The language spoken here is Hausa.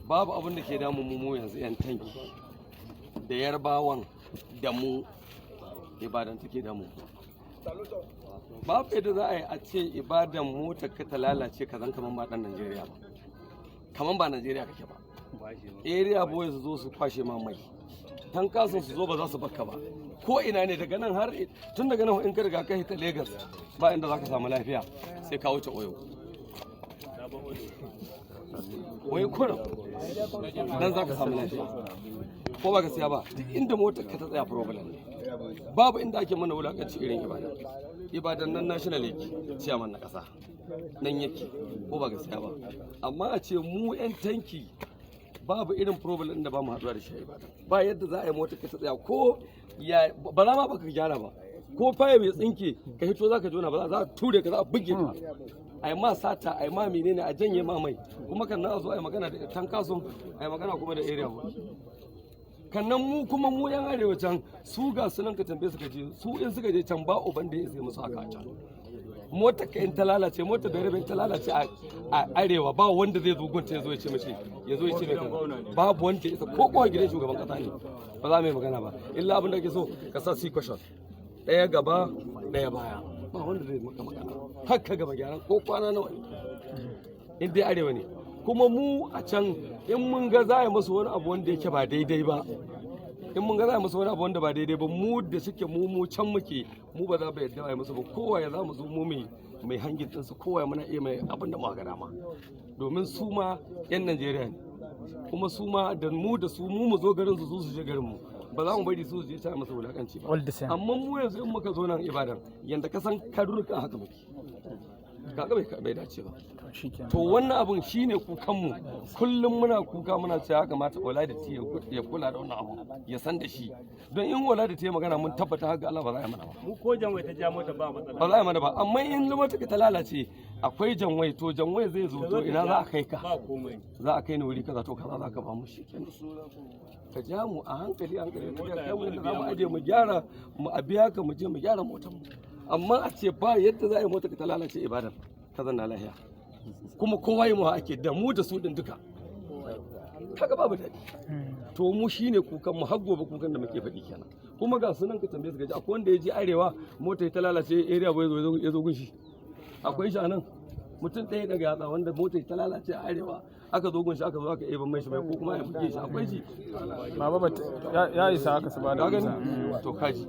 Babu abin da ke damun mu yanzu, yan tanki da Yarbawan da mu, Ibadan take damu. Babu yadda za a yi a ce Ibadan motar ka ta lalace ka zan kaman ba dan Najeriya ba, kaman ba Najeriya kake ba. Area boys su zo su kwashe ma mai, tankasun su zo ba za su bakka ba. Ko ina ne, daga nan har tun daga nan in ka riga ka hita Lagos, ba inda za ka samu lafiya sai ka wuce Oyo. Wai kurum nan za ka samu lafiya, ko ba gaskiya ba? Duk inda motar ka ta tsaya, problem ne. Babu inda ake mana wulakanci irin Ibadan. Ibadan nan national yake, ciyaman na kasa nan yake, ko ba gaskiya ba? Amma a ce mu yan tanki babu irin problem da ba mu haɗuwa da shi a Ibadan. Ba yadda za a yi motar ka ta tsaya, ko ya ba za ma baka gyara ba, ko faya mai tsinke ka hito za ka jona, ba za a ture ka, za a buge ka, a yi ma sata, a yi ma menene, a janye ma mai. Kuma kan nan a zo a yi magana da tankasun, a yi magana kuma da area boy. Kannan mu kuma mu yan arewa can, su ga sunan, ka tambaye su ka je, su in suka je can ba uban da ya sai musu haka a can. Motar ka in ta lalace, motar da rabin ta lalace a arewa, ba wanda zai zo gunta ya zo ya ce mace, ya zo ya ce mai kaza. Babu wanda ya isa, ko kowa gidan shugaban kasa ne, ba za mu yi magana ba, illa abin da kake so ka sa si caution, ɗaya gaba ɗaya baya, ba wanda zai maka magana har ka gama gyaran, ko kwana nawa ne, in dai arewa ne. Kuma mu a can, in mun ga za a yi masu wani abu wanda yake ba daidai ba, in mun ga za a yi masu wani abu wanda ba daidai ba, mu da suke mu can muke, mu ba za mu yadda a yi musu ba. Kowa ya za mu zo mu mai hangin ɗinsu, kowa ya muna iya mai abin da muka ga dama, domin su ma 'yan Najeriya ne. Kuma su ma da mu da su, mu mu zo garin su, su su je garin mu, ba za mu bari su su je ta masa wulakanci ba. All the same. Amma mu yanzu in muka zo nan Ibadan, yanda ka san karurruka haka muke. Kaga bai dace ba. To shikenan. To wannan abun shine kukanmu. Kullum muna kuka, muna cewa ya kamata Oladiti ya kula da wannan abu, ya san da shi, don in Oladiti ya magana, mun tabbata haka Allah ba za a yi mana ba. Mu ko janwai ta ja mota ba matsala. Ba za a yi mana ba. Amma in mota ta lalace, akwai janwai, to janwai zai zo, to ina za a kai ka? Ba komai. Za a kai ni wuri kaza, to kaza za ka ba mu. Shikenan, ka ja mu a hankali hankali, ka kai mu inda za mu aje mu gyara, mu a biya ka, mu je mu gyara motar mu. Amma a ce ba yadda za a yi motar ka ta lalace Ibadan ka zanna lafiya, kuma kowa yi mu ake da mu da su din duka, kaga babu daɗi. To mu shine kukan mu har gobe, kukan da muke faɗi kenan. Kuma ga sunan, ka tambaye su gaji, akwai wanda ya je arewa mota ta lalace, area boy ya zo gunshi? Akwai shi anan? Mutum ɗaya daga yatsa wanda mota ta lalace a arewa, aka zo gunshi, aka zo aka eba mai shi mai, ko kuma ya buge shi, akwai shi? Baba, ya isa haka su ba da Ka gani? amsa. To kaji.